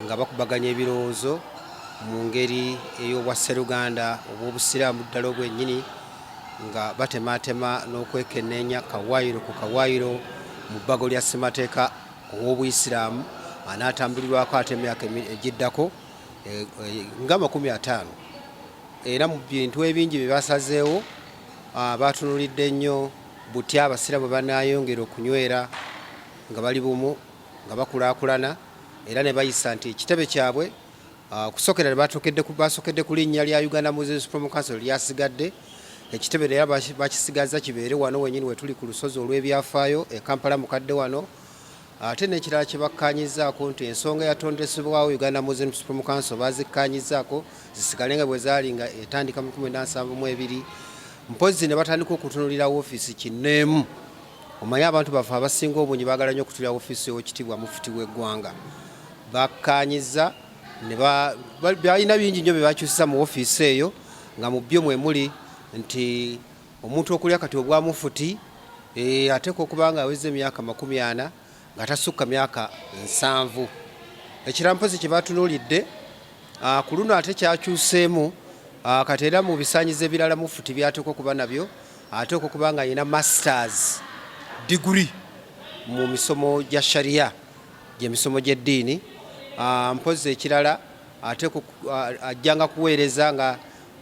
Nga bakubaganya ebirowoozo mu ngeri ey'obwasseruganda obw'Obusiraamu ddala obwennyini, nga batemaatema n'okwekenneenya kawaayiro ku kawaayiro mu bbago lya ssemateeka ow'Obuyisiraamu anaatambulirwako ate emyaka egiddako nga 50. Era mu bintu ebingi bye basazeewo, baatunulidde nnyo butya Abasiraamu bwe banaayongera okunywera nga bali bumu, nga bakulaakulana, era ne bayisa nti ekitebe kyabwe okusookera basookedde ku linnya lya Uganda Muslim Supreme Council lyasigadde. Ekitebe era bakisigazza kibeere wano wenyini wetuli ku lusozi olw'ebyafaayo e Kampala Mukadde wano. Ate n'ekirala kye bakkaanyizzaako nti ensonga eyatondesebwawo Uganda Muslim Supreme Council bazikkaanyizzaako zisigale nga bwe zaali nga etandika mu 1972. Mpozzi ne batandika okutunulira woofiisi kinneemu. Omanyi abantu baffe abasinga obungi baagala nnyo okutulira woofiisi y'Owekitiibwa Mufuti w'eggwanga. Bakkaanyizza ne balina bingi nnyo bye bakyusiza mu woofiisi eyo, nga mu byo mwe muli nti omuntu okulya kati obwa mufuti ateekwa okuba nga aweza emyaka 40, nga tasukka myaka 70. Ekirala mpozi kye batunuulidde ku luno ate kyakyuseemu kati era mu bisaanyizo ebirala mufuti by'ateekwa okuba nabyo, ateekwa okuba nga alina masters degree mu misomo gya sharia, gy'emisomo gy'eddiini. Mpozi ekirala, ateekwa ajjanga kuweereza nga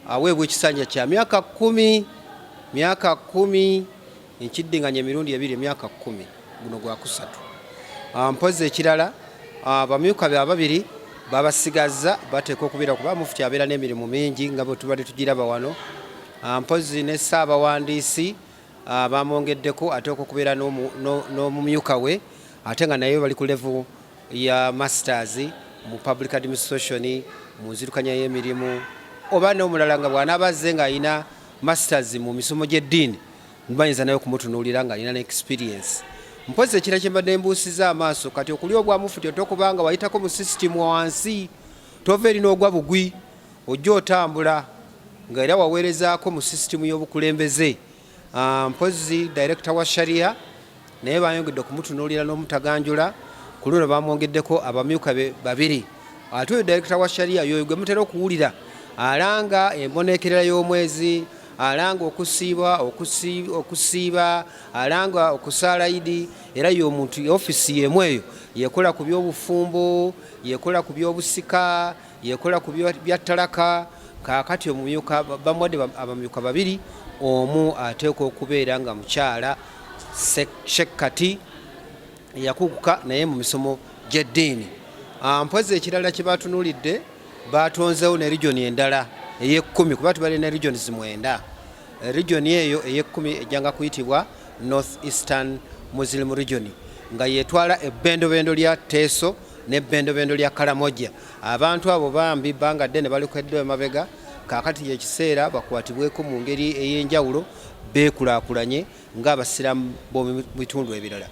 aweebwa ekisanja kya myaka 10, myaka 10, nkiddinganya emirundi ebiri, emyaka 10, guno gwakusatu. Mpozi ekirala, abamyuka be ababiri babasigazza, bateekwa okubeera kuba mufuti abeera n'emirimu mingi nga bwe tubadde tugiraba wano. Mpozi ne ssaabawandiisi bamwongeddeko, ateekwa okubeera n'omumyuka we, ate nga naye bali ku level ya masters mu public administration, mu nzirukanya y'emirimu, oba n'omulala nga bw'anaaba azze ng'alina masters mu misomo gy'eddiini, bayinza naye okumutunuulira ng'alina ne experience. Mpozi ekira kye mbadde mbuusiza amaaso kati, okulya obwa mufuti otokubanga wayitako mu system wansi, tova eri n'ogwa bugwi, ojja otambula nga era waweerezaako mu system y'obukulembeze. Mpozi director wa sharia naye bayongedde okumutunuulira n'omutaganjula. Ku luno bamwongeddeko abamyuka be babiri. Ate oyo director wa sharia yoyo gwe mutera okuwulira alanga embonekerera y'omwezi, alanga okusiiba, alanga okusaala Idi. Era y'omuntu ofisi y'emu eyo yekola ku byobufumbo, yekola ku byobusika, yekola ku bya talaka. Kaakati omumyuka bamuwadde abamyuka babiri, omu ateekwa okubeera nga mukyala shekkati yakuguka naye mu misomo gy'eddiini. Mpozi ekirala kye batunuulidde, batonzeewo ne region endala ey'ekkumi, kuba tubadde ne regions 9. Region eyo ey'ekkumi ejjanga kuyitibwa North Eastern Muslim Region, nga yetwala ebbendobendo lya Teeso n'ebbendobendo lya Kalamoja. Abantu abo bambi bbanga ddene balekeddwa emabega. Kaakati yekiseera bakwatibweko mu ngeri ey'enjawulo, beekulaakulanye ng'Abasiraamu b'omu bitundu ebirala.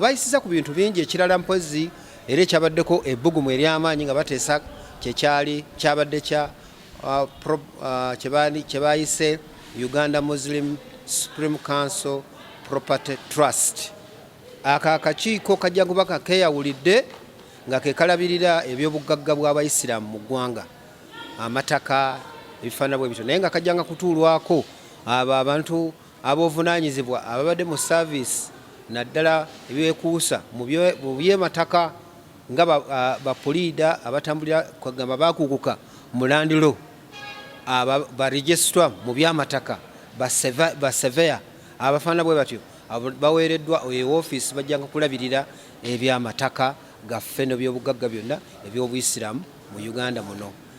Bayisiza ku bintu bingi. Ekirala mpozi era ekyabaddeko ebbugumu ery'amaanyi nga bateesa kyekyali kyabadde kya kye bayise Uganda Muslim Supreme Council Property Trust. Ako akakiiko kajja kuba kakeeyawulidde nga ke kalabirira ebyobugagga bw'Abayisiraamu mu ggwanga, amataka, ebifaanana bwe bityo, naye nga kajjanga kutuulwako abo abantu ab'obuvunaanyizibwa ababadde mu service, naddala ebyekuusa mu byemataka, nga bapuliida abatambulira kwegamba bakuguka mu land law, ba registrar mu byamataka, ba surveyor, abafaanana bwe batyo. Baweereddwa eyo woofiisi, bajjanga kulabirira ebyamataka gaffe n'ebyobugagga byonna eby'Obuyisiraamu mu Uganda muno.